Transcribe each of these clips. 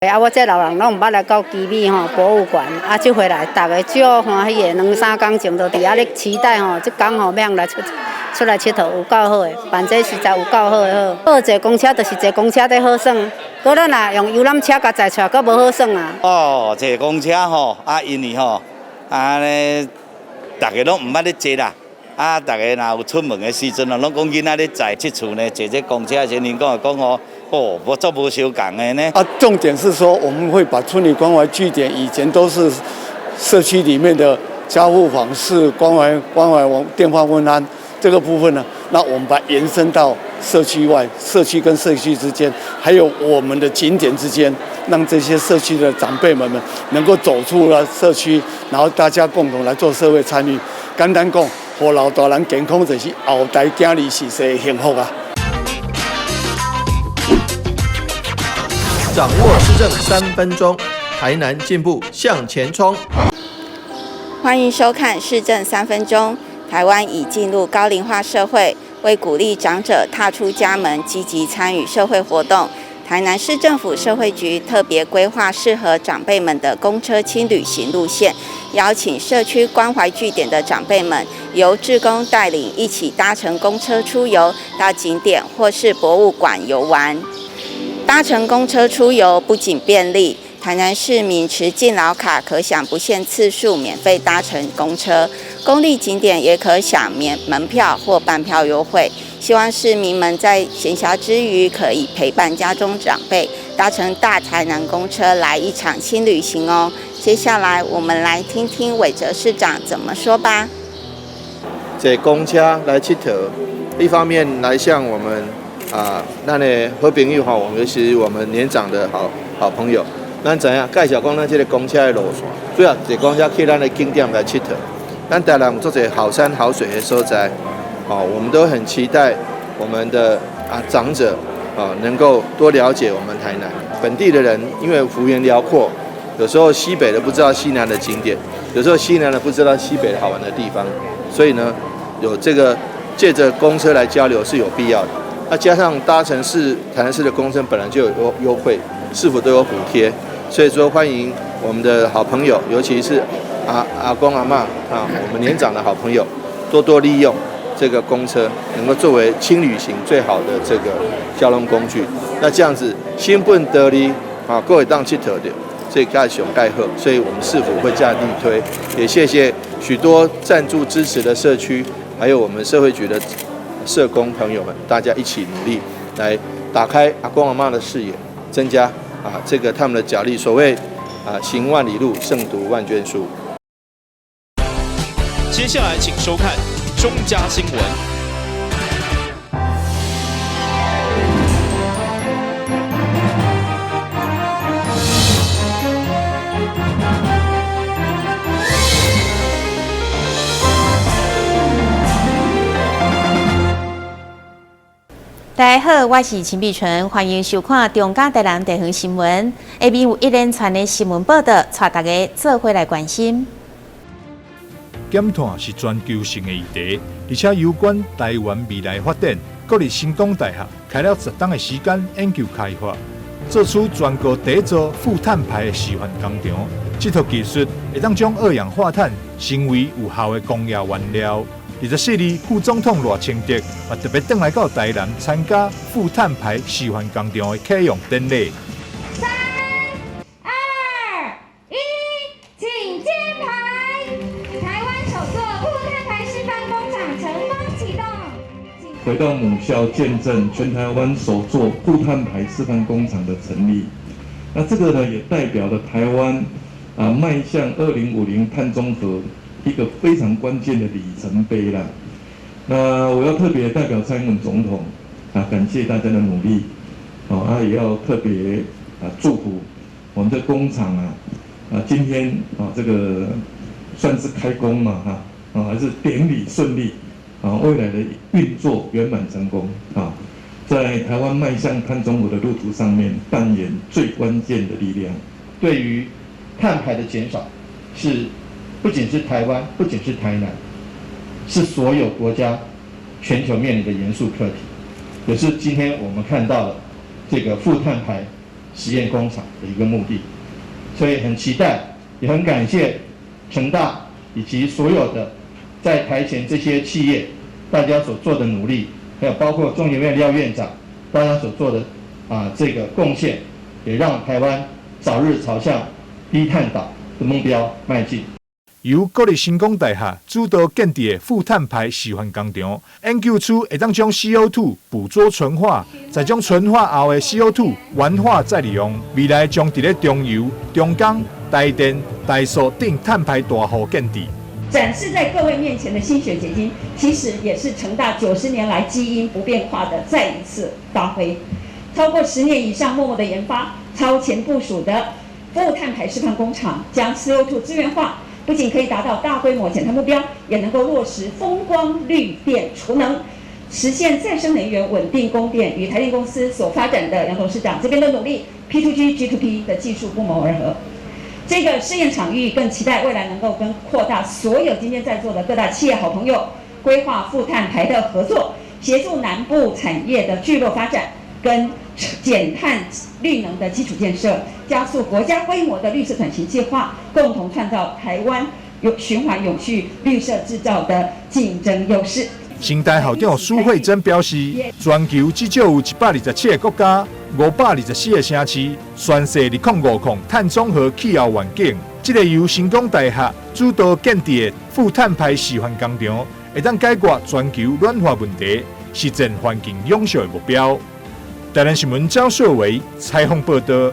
啊，我這老人攏毋捌來到旗美吼博物館，啊，這回來逐个足歡喜的，兩三工前就佇遐咧期待吼，這工吼欲通來出出來𨑨迌，有夠好的，辦這實在有夠好的好。好坐公車就是坐公車咧好耍，閣咱若用遊覽車共載出來，閣無好耍啊。哦，坐公車吼，啊，因為吼，啊按呢，逐个攏毋捌咧坐啦。啊！逐个若有出門的時陣啊，攏講囡仔咧載這次呢，坐這公車的時陣，𪜶講會講哦，哦，無足無相仝的呢。啊，重點是說，我們會把鄰里關懷據點，以前都是社區裡面的家戶訪視、關懷關懷網電話問安這個部分呢，那我們把延伸到社區外，社區跟社區之間，還有我們的景點之間，讓這些社區的長輩們們能夠走出了社區，然後大家共同來做社會參與。簡單講，予老大人健康就是後代囝兒序世的幸福啊！掌握市政3分鐘，台南進步向前衝。歡迎收看市政三分鐘。台灣已進入高齡化社會，為鼓勵長者踏出家門，積極參與社會活動，台南市政府社會局特別規劃適合長輩們的公車輕旅行路線，邀請社區關懷據點的長輩們，由志工帶領一起搭乘公車出遊，到景點或是博物館遊玩。搭乘公車出遊不僅便利，台南市民持敬老卡可享不限次數免費搭乘公車，公立景點也可享免門票或半票優惠。希望市民們在閒暇之餘，可以陪伴家中長輩，搭乘大台南公車來一場輕旅行哦。接下來我們來聽聽韋哲市長怎麼說吧。坐公車來𨑨迌，一方面來向我們啊，咱的好朋友哈，我們是我們年長的好好朋友。咱知影介紹講咱這個公車的路線，主要坐公車去咱的景點來𨑨迌。咱台南有足濟好山好水的所在，哦，我們都很期待我們的啊長者啊能夠多了解我們台南本地的人，因為幅員遼闊，有時候西北的不知道西南的景點，有時候西南的不知道西北好玩的地方，所以呢，有這個借著公車來交流是有必要的。那加上搭乘市台南市的公車本來就有優惠，市府都有補貼，所以說歡迎我們的好朋友，尤其是阿阿公阿嬤啊，我們年長的好朋友，多多利用這個公車，能夠作為輕旅行最好的這個交通工具。那這樣子新本得利啊，閣會當𨑨迌著，這蓋上蓋好，所以我們市府會加力推。也謝謝許多贊助支持的社區，還有我們社會局的社工朋友們，大家一起努力，來打開阿公阿嬤的視野，增加啊這個他們的腳力。所謂啊行萬里路，勝讀萬卷書。接下來請收看中嘉新聞。大家好，我是陳碧純，歡迎收看中嘉台南地方新聞。下面有一連串的新聞報道，帶大家做伙來關心。減碳是全球性的議題，而且攸關台灣未來發展。國立成功大學開了10冬的時間研究開發，做出全國第一座負碳排的示範工廠。這套技術會當將二氧化碳成為有效的工業原料。24日，副總統賴清德嘛特別轉來到台南參加負碳排示範工廠的啟用典禮。三、二、一，請揭牌！台灣首座負碳排示範工廠成功啟動。回到母校見證全台灣首座負碳排示範工廠的成立，那這個呢也代表了台灣啊邁向2050碳中和一個非常關鍵的里程碑啦。那我要特別代表蔡英文總統啊，感謝大家的努力，哦，啊也要特別啊祝福我們的工廠啊，啊今天啊這個算是開工嘛哈，啊還是典禮順利，啊未來的運作圓滿成功啊，在台灣邁向碳中和的路途上面扮演最關鍵的力量。對於碳排的減少是。不僅是台灣，不僅是台南，是所有國家全球面臨的嚴肅課題。也是今天我們看到了這個負碳排實驗工廠的一個目的。所以很期待，也很感謝成大以及所有的在台前這些企業，大家所做的努力，還有包括中研院廖院長大家所做的這個貢獻，也讓台灣早日朝向低碳島的目標邁進。由國立成功大學主導建置的負碳排示範工廠，研究區會當將 CO2 捕捉純化，再將純化後的 CO2 完化再利用。未來將佇咧中油、中鋼、台電、台塑等碳排大戶建置。展示在各位面前的心血結晶，其實也是成大90年來基因不變化的再一次發揮。超過10年以上默默的研發、超前部署的負碳排示範工廠，將 CO2 資源化。不僅可以達到大規模減碳目標，也能夠落實風光綠電儲能，實現再生能源穩定供電，與台電公司所發展的楊董事長這邊的努力，P2G、G2P 的技術不謀而合。這個試驗場域更期待未來能夠跟擴大所有今天在座的各大企業好朋友，規劃負碳排的合作，協助南部產業的聚落發展跟減碳綠能的基礎建設，加速國家規模的綠色轉型計劃，共同創造台灣有循環永續綠色製造的競爭優勢。成大校長蘇慧貞表示，全球至少有127個國家、524個城市宣誓2050碳中和氣候願景。這個由成功大學主導建置的負碳排示範工廠，會當解決全球暖化問題，實踐環境永續的目標。台南新聞張碩維採訪報道。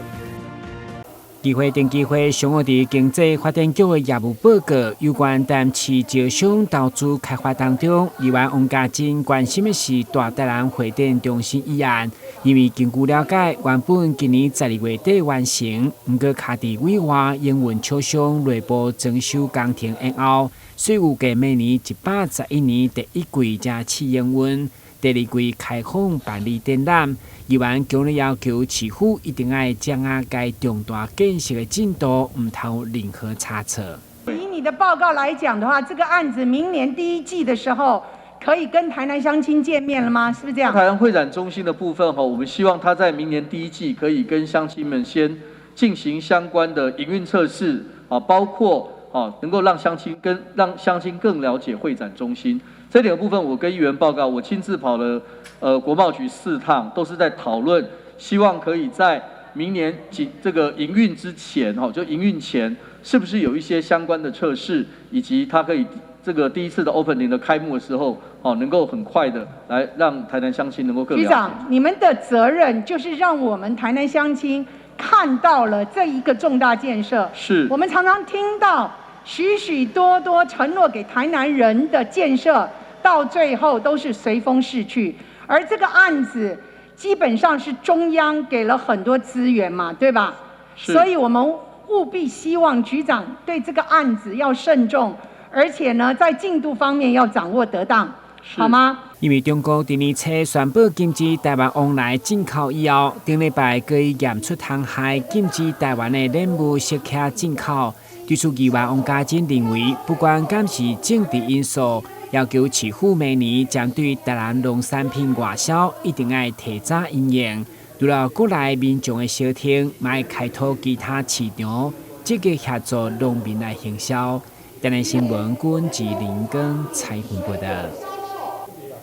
議會定期會上午佇經濟發展局的業務報告，有關台南市招商投資開發當中，議員王家珍關心的是大台南會展中心議案，因為根據了解，原本今年12月底完成，毋過卡佇委外營運廠商內部裝修工程延後，所以預計明年111年第一季才試營運，第二季開放辦理展覽。議員強烈要求市府一定愛掌握該重大建設的進度，毋通有任何差錯。以你的報告來講的話，這個案子明年第一季的時候可以跟台南鄉親見面了嗎？是不是這樣？台南會展中心的部分哈，我們希望他在明年第一季可以跟鄉親們先進行相關的營運測試啊，包括啊能夠讓鄉親跟讓鄉親更了解會展中心。這兩個部分，我跟議員報告，我親自跑了國貿局四趟，都是在討論，希望可以在明年這個營運之前，哈，就營運前，是不是有一些相關的測試，以及它可以這個第一次的 opening 的開幕的時候，哦，能夠很快的來讓台南鄉親能夠更了解。局長，你們的責任就是讓我們台南鄉親看到了這一個重大建設。我們常常聽到許許多多承諾給台南人的建設，到最後都是隨風逝去，而這個案子基本上是中央給了很多資源嘛，對吧？所以我們務必希望局長對這個案子要慎重，而且呢，在進度方面要掌握得當，好嗎？因為中國今年初宣布禁止台灣往來進口以後，頂禮拜閣驗出通海禁止台灣的蓮霧釋迦進口。對此，議員王家珍認為，不管敢是政治因素，要求市府明年針對台南農產品外銷，一定愛提早因應。除了國內民眾的相聽，嘛愛開拓其他市場，積極協助農民來行銷。台南新聞君志林根採訪報道。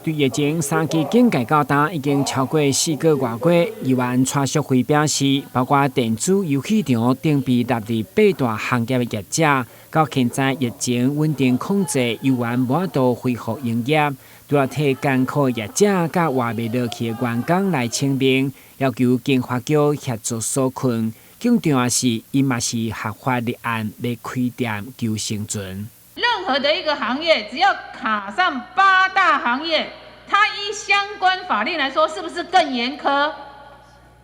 對疫情三級警戒到今已經超過4個外月，議員蔡淑慧表示，包括電子遊戲場等被納入八大行業的業者，到現在疫情穩定控制，猶原無法度恢復營業。除了替艱苦業者佮活袂落去的員工來請命，要求經發局協助紓困。更重要是，𪜶嘛是合法立案欲開店求生存。任何的一個行業，只要卡上八大行業，它依相關法令來說，是不是更嚴苛？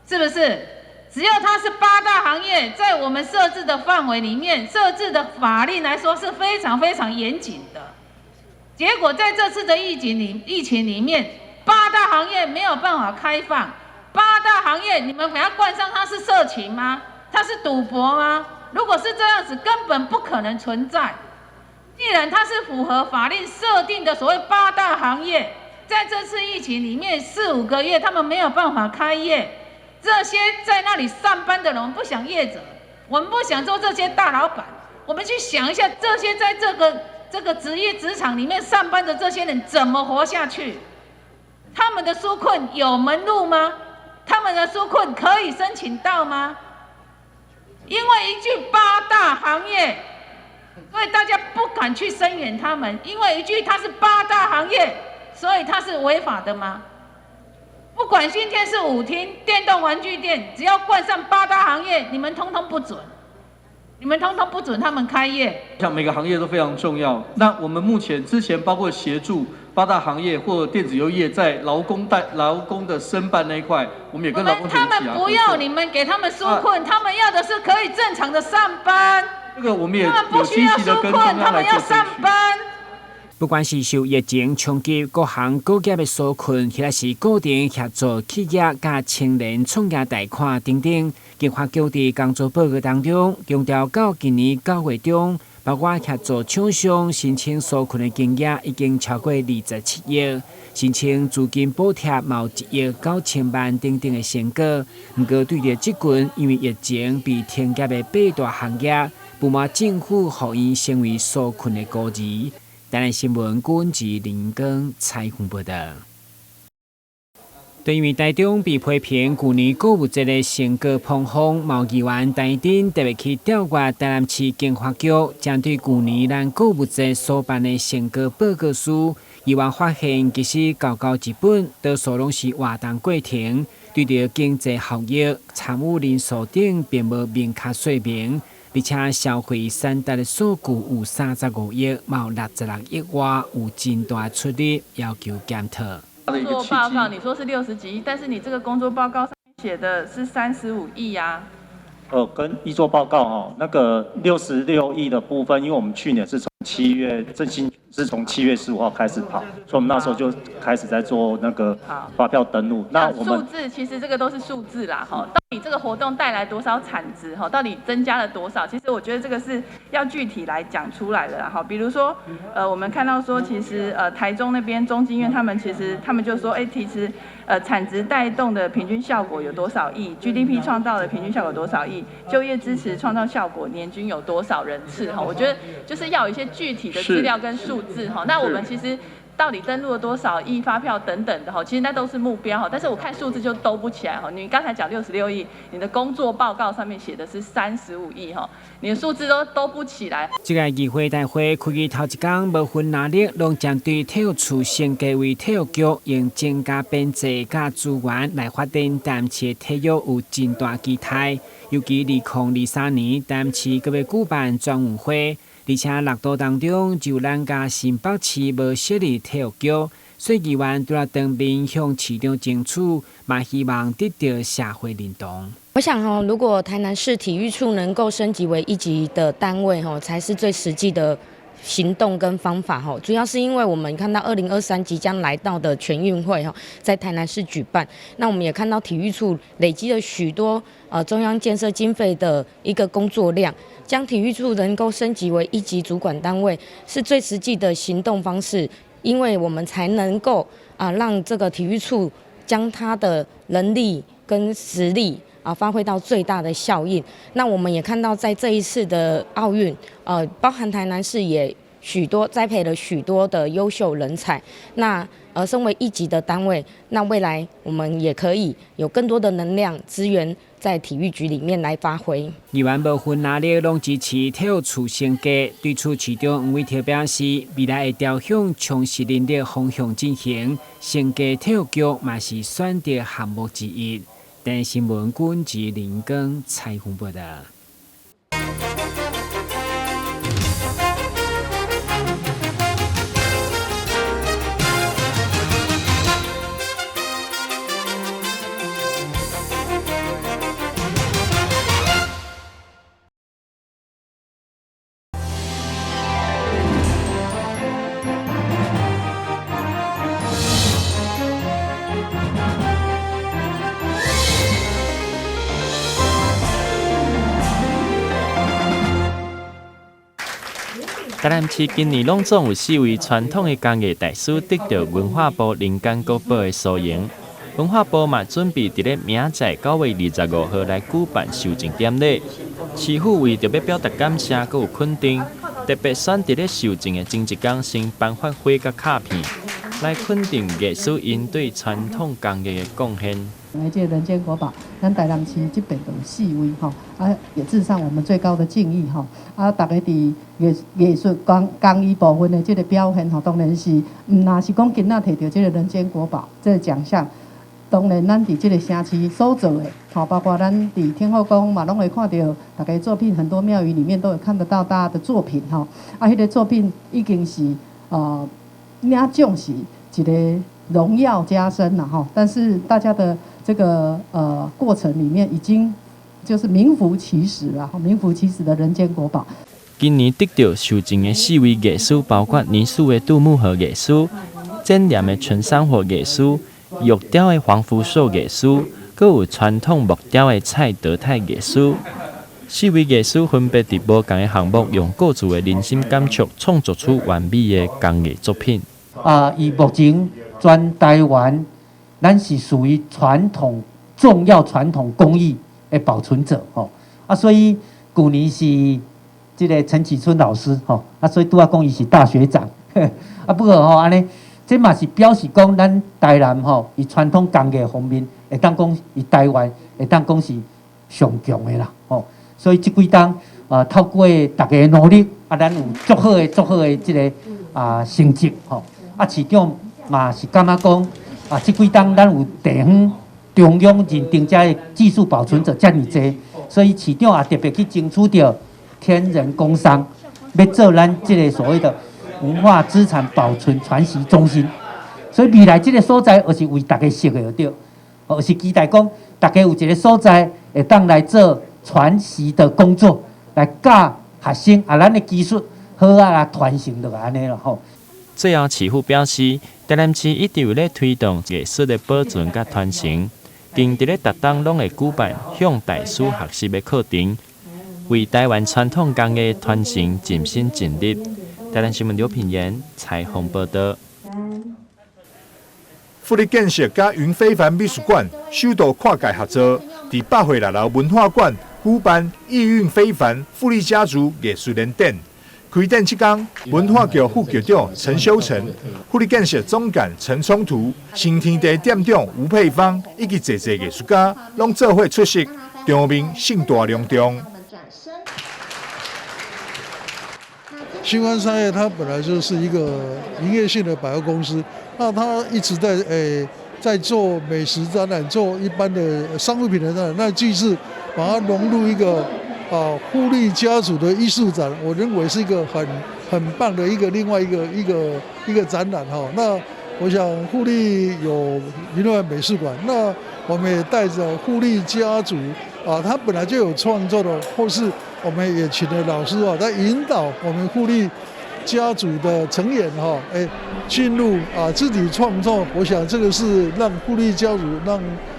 是不是？只要它是八大行業，在我們設置的範圍裡面，設置的法令來說是非常非常嚴謹的。結果在這次的疫情裡面，八大行業沒有辦法開放。八大行業，你們給它冠上它是色情嗎？它是賭博嗎？如果是這樣子，根本不可能存在。既然它是符合法令設定的所謂八大行業，在這次疫情裡面四五個月，他們沒有辦法開業。這些在那裡上班的人，我們不想業者，我們不想做這些大老闆，我們去想一下，這些在這個職業職場裡面上班的這些人怎麼活下去？他們的紓困有門路嗎？他們的紓困可以申請到嗎？因為一句八大行業，所以大家不敢去聲援他們，因為一句它是八大行業，所以它是違法的嗎？不管今天是舞廳、電動玩具店，只要冠上八大行業，你們通通不准，你們通通不准他們開業。像每個行業都非常重要。那我們目前之前包括協助八大行業或電子遊業在勞工的申辦那一塊，我們也跟勞工局一起。他們不要你們給他們紓困，他們要的是可以正常的上班。這個我們也他們不需要紓困，他們要上班。不管是受疫情衝擊，各行各業的紓困，或者是個人協助企業佮青年創業貸款等等，經發局佇工作報告當中強調，到今年9月中，包括協助廠商申請紓困的金額已經超過27億，申請資金補貼嘛有1億9千萬等等的成果。毋過對著這群因為疫情被停業的八大行業，不滿政府予𪜶成為紓困的孤兒。台南新聞郭志林光採訪報導。對，因為台中被批評舊年購物節的成果膨風，嘛有議員陳珍特別去調閱台南市經發局針對舊年咱購物節所辦的成果報告書，議員發現其實厚厚一本，多數攏是活動過程，對著經濟效益、參與人數等，並無明確說明。而且消費產值的數據有35億，嘛有66億外，有真大出入，要求檢討。工作報告你說是60幾億，但是你這個工作報告上寫的是35億呀。跟一做報告哦，那個66億的部分，因為我們去年是從七月，振興是從7月15號開始跑，所以我們那時候就開始在做那個發票登錄。那我們數字其實這個都是數字啦，哈，到底這個活動帶來多少產值，哈，到底增加了多少？其實我覺得這個是要具體來講出來的啦，哈，比如說，我們看到說，其實台中那邊中經院他們其實他們就說，哎，其實產值帶動的平均效果有多少億？GDP 創造的平均效果多少億？就業支持創造效果年均有多少人次？哈，我覺得就是要有一些具體的資料跟數字哈。那我們其實到底登錄了多少億發票等等的哈，其實那都是目標哈。但是我看數字就兜不起來哈。你剛才講66億，你的工作報告上面寫的是35億哈，你的數字都兜不起來。這個議會大會開議頭一工，無分藍綠，攏針對體育處升格為體育局，用增加編制佮資源來發展台南市的體育，有真大期待。尤其2023年台南市閣欲舉辦全運會，而且六都當中就咱家新北市無設立體育局，所以議員除了當面向市長爭取，嘛希望得到社會認同。我想吼，如果台南市體育處能夠升級為一級的單位吼，才是最實際的行動跟方法吼。主要是因為我們看到2023即將來到的全運會吼，在台南市舉辦，那我們也看到體育處累積了許多中央建設經費的一個工作量，將體育處能夠升級為一級主管單位，是最實際的行動方式，因為我們才能夠讓這個體育處將它的能力跟實力發揮到最大的效應。那我們也看到，在這一次的奧運，包含台南市也許多栽培了許多的優秀人才。那身為一級的單位，那未來我們也可以有更多的能量資源在體育局裡面來發揮。議員無分藍綠攏支持體育處升格，對此市長黃偉哲表示，未來會朝向充實人力方向進行，升格體育局嘛是選擇項目之一。台新聞郭志林光採訪報導。台南市今年攏總有四位傳統的工藝大師得著文化部人間國寶的殊榮。文化部嘛準備佇咧明仔載9月25號來舉辦授贈典禮。市府為著欲表達感謝，閣有肯定，特別選佇咧授贈的前一工先頒發花佮卡片，來肯定藝師𪜶對傳統工藝的貢獻。這個人間國寶，咱台南市這邊就有四位吼，啊，也致上我們最高的敬意吼。啊，逐家佇藝術工藝部分的這個表現吼，當然是毋若是講今仔提著這個人間國寶這個獎項，當然咱佇這個城市所做的，吼，包括咱佇天後宮嘛，攏會看著逐家作品，很多廟宇裡面都會看得到大家的作品吼。啊，彼個作品已經是領獎是一個榮耀加身啦吼，但是大家的這個過程裡面已經就是名副其實啦，名副其實的人間國寶。今年得著授贈的四位藝師，包括泥塑的杜木和藝師、剪黏的陳三火藝師、玉雕的黃福壽藝師，閣有傳統木雕的蔡德泰藝師。四位藝師分別佇無仝的項目，用各自的人生感觸，創作出完美的工藝作品。啊，以目前全台灣，咱是屬於傳統重要傳統工藝的保存者吼。啊，所以舊年是這個陳啟春老師吼，啊，所以拄仔講伊是大學長。啊，不過吼按呢，這嘛是表示講咱台南吼，佇傳統工藝方面，會當講佇台灣會當講是上強的啦吼。所以這幾冬啊，透過大家的努力，啊，咱有足好的、足好的這個啊成績吼。啊，市長嘛是感覺講啊，這幾冬咱有地方中央認定遮的技術保存者遮爾濟，所以市長也特別去爭取著天人工商，欲做咱這個所謂的文化資產保存傳習中心。所以未來這個所在，就是為大家設的對，就是期待講大家有一個所在會當來做傳習的工作，來教學生啊，咱的技術好啊來傳承落來按呢囉吼。最後，市府表示，台南市一直有咧推動藝術的保存佮傳承，近佇咧逐冬攏會舉辦向大師學習的課程，為台灣傳統工藝傳承盡心盡力。台南新聞劉品言採訪報導。富力建設佮雲非凡美術館首度跨界合作，佇百貨六樓文化館舉辦意蘊非凡富力家族藝術聯展。開展七工，文化局副局長陳修成、富力建設總監陳聰圖、新天地店長吳佩芳以及濟濟藝術家，攏做伙出席，場面盛大隆重。新歡商業它本來就是一個營業性的百貨公司，那它一直在做美食展覽，做一般的商品的展覽，那這次把它融入一個富力家族的藝術展，我認為是一個很棒的一個另外一個展覽哈。那我想富力有雲諾美術館，那我們也帶着富力家族啊，他本來就有創作的，或是我們也請了老師啊，在引導我們富力家族的成員哈，進入啊自己創作。我想這個是讓富力家族讓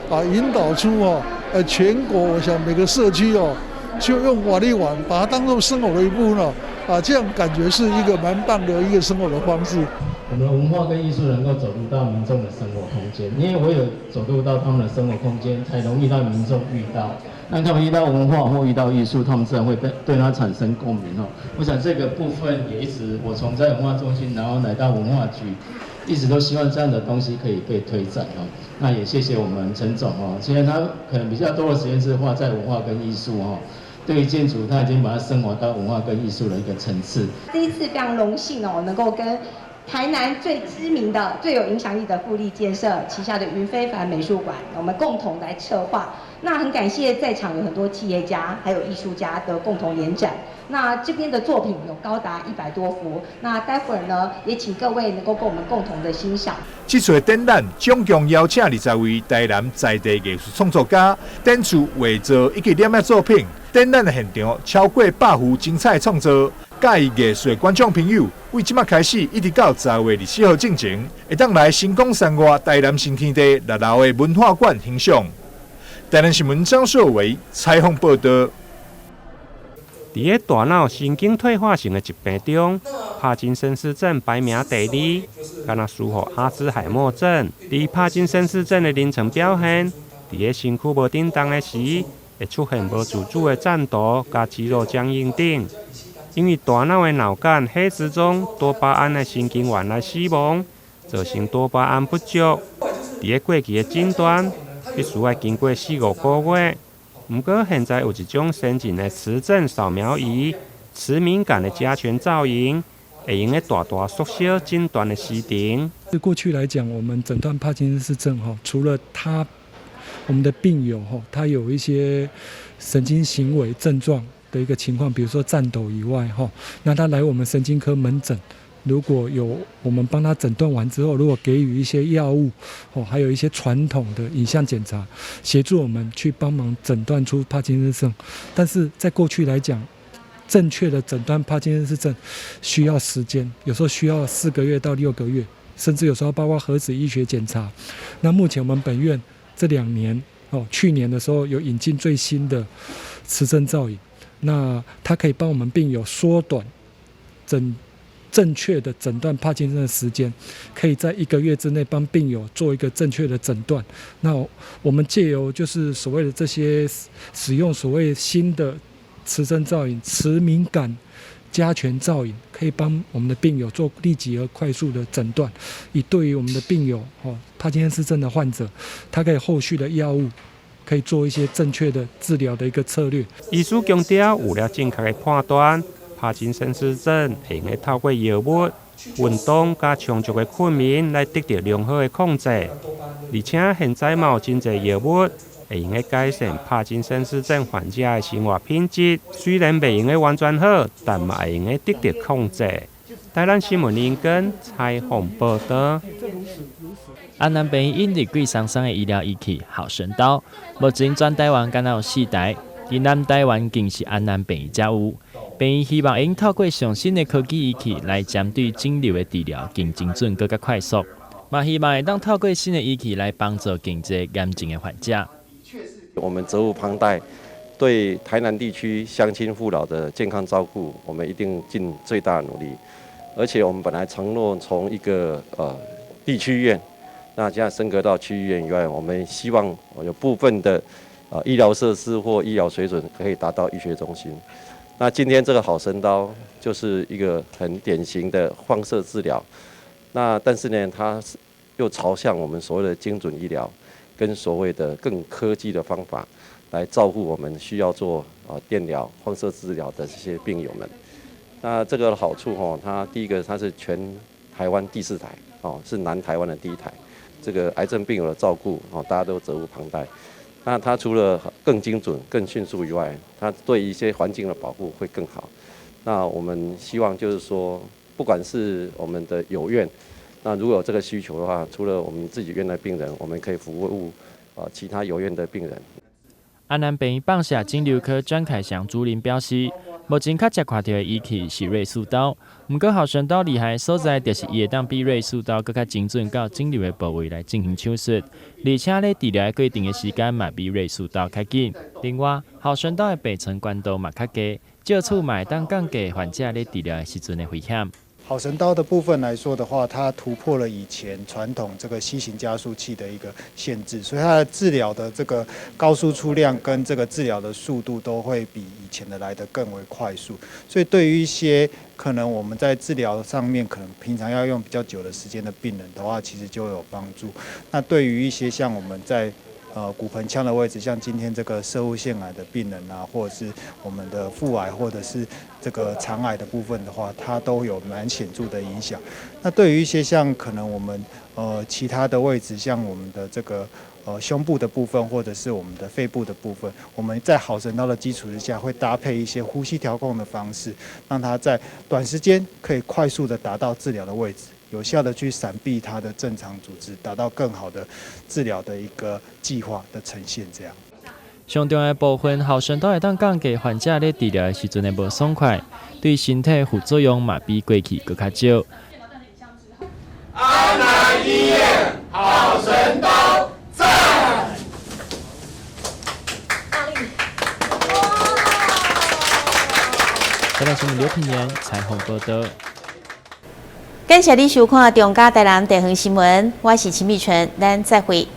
啊引導出哦，全國我想每個社區哦，就用瓦礫碗把它當做生活的一部分哦，啊，這樣感覺是一個蠻棒的一個生活的方式。我們的文化跟藝術能夠走入到民眾的生活空間，因為唯有走入到他們的生活空間，才容易讓民眾遇到。當他們遇到文化或遇到藝術，他們自然會對它產生共鳴哦。我想這個部分也一直，我從在文化中心，然後來到文化局，一直都希望這樣的東西可以被推展哦。那也謝謝我們陳總哦，雖然他可能比較多的時間是花在文化跟藝術哦。對於建築，他已經把它升華到文化跟藝術的一個層次。這一次非常榮幸哦，能夠跟台南最知名的、最有影響力的富力建設旗下的雲非凡美術館，我們共同來策劃。那很感謝在場有很多企業家還有藝術家的共同聯展。那這邊的作品有高達100多幅。那待會兒呢，也請各位能夠跟我們共同的欣賞。這次的展覽總共邀請20位台南在地藝術創作家展出畫作以及黏的作品。展覽的現場超過100幅精彩創作，佮意藝術的觀眾朋友，對這馬開始一直到10月24號進前，會當來新光三越台南新天地六樓的文化館欣賞。台南新聞張碩維採訪報導。佇咧大腦神經退化性的疾病中，帕金森氏症排名第二，敢若输予阿茲海默症。佇帕金森氏症的臨床表現，佇咧身軀無振動的時，會出現無自主的顫抖佮肌肉僵硬等。因為大腦的腦幹黑質中多巴胺的神經元來死亡，造成多巴胺不足。佇咧過去的診斷，必須愛經過四五個月。毋過現在有一種先進的磁振掃描儀，磁敏感的加權造影，會用得大大縮小診斷的時程。對過去來講，我們診斷帕金森氏症吼，除了他我們的病友吼，他有一些神經行為症狀的一個情況，比如說顫抖以外吼，那他來我們神經科門診，如果有我們幫他診斷完之後，如果給予一些藥物，哦，還有一些傳統的影像檢查，協助我們去幫忙診斷出帕金森症。但是在過去來講，正確的診斷帕金森氏症需要時間，有時候需要4個月到6個月，甚至有時候包括核子醫學檢查。那目前我們本院這2年，哦，去年的時候有引進最新的磁振造影，那它可以幫我們病友縮短正確的診斷帕金森的時間，可以在1個月之內幫病友做一個正確的診斷。那我們借由就是所謂的這些使用所謂新的磁振造影、磁敏感加權造影，可以幫我們的病友做立即而快速的診斷，以對於我們的病友哦，帕金森氏症的患者，他可以後續的藥物可以做一些正確的治療的一個策略。醫師強調，有了正確的判斷，帕金森氏症會用得透過藥物、運動佮充足的睏眠來得到良好的控制。而且現在嘛有真濟藥物會用得改善帕金森氏症患者的生活品質。雖然袂用得完全好，但嘛會用得得到控制。台南新聞林根採訪報導。安南病院引入貴桑桑的醫療儀器好神刀，目前全台灣敢若有四台，佇南台灣更是安南病院才有。病院希望會用透過上新的科技儀器來針對腫瘤的治療更精準、閣較快速，嘛希望會當透過新的儀器來幫助更濟癌症的患者。我們責無旁貸，對台南地區鄉親父老的健康照顧，我們一定盡最大的努力。而且我們本來承諾從一個地區醫院，那現在升格到區醫院以外，我們希望有部分的醫療設施或醫療水準可以達到醫學中心。那今天這個好神刀就是一個很典型的放射治療，那但是呢，它又朝向我們所謂的精準醫療，跟所謂的更科技的方法來照顧我們需要做電療、放射治療的這些病友們。那這個好處吼，它第一個它是全台灣第四台哦，是南台灣的第一台。這個癌症病友的照顧哦，大家都責無旁貸。那它除了更精準、更迅速以外，它對一些環境的保護會更好。那我們希望就是說，不管是我們的友院，那如果有這個需求的話，除了我們自己院的病人，我們可以服務其他友院的病人。安南病院放射腫瘤科張凱祥主任表示，目前較常看著的儀器是瑞士刀，毋過好神刀厲害的所在，就是伊會當比瑞士刀閣較精準到腫瘤的部位來進行手術，而且咧治療的過程的時間嘛比瑞士刀較緊。另外，好神刀的病床懸度嘛較低，藉此嘛會當降低患者咧治療的時陣的危險。好神刀的部分來說的話，它突破了以前傳統這個 C 型加速器的一個限制，所以它的治療的這個高輸出量跟這個治療的速度都會比以前的來得更為快速。所以對於一些可能我們在治療上面可能平常要用比較久的時間的病人的話，其實就有幫助。那對於一些像我們在骨盆腔的位置，像今天這個攝護腺癌的病人啊，或者是我們的腹癌，或者是這個腸癌的部分的話，它都有蠻顯著的影響。那對於一些像可能我們其他的位置，像我們的這個胸部的部分，或者是我們的肺部的部分，我們在好神刀的基礎之下，會搭配一些呼吸調控的方式，讓它在短時間可以快速的達到治療的位置。有效的去閃避它的正常組織，達到更好的治療的一個計劃的呈現。這樣。上重要的部分，好神刀會當降低患者咧治療的時陣的無爽快，對身體副作用嘛比過去閣較少。安南醫院好神刀讚！大力。台南新聞劉品言採訪報導。感謝你收看《中嘉台南地方新聞》，我是秦美純，咱再會。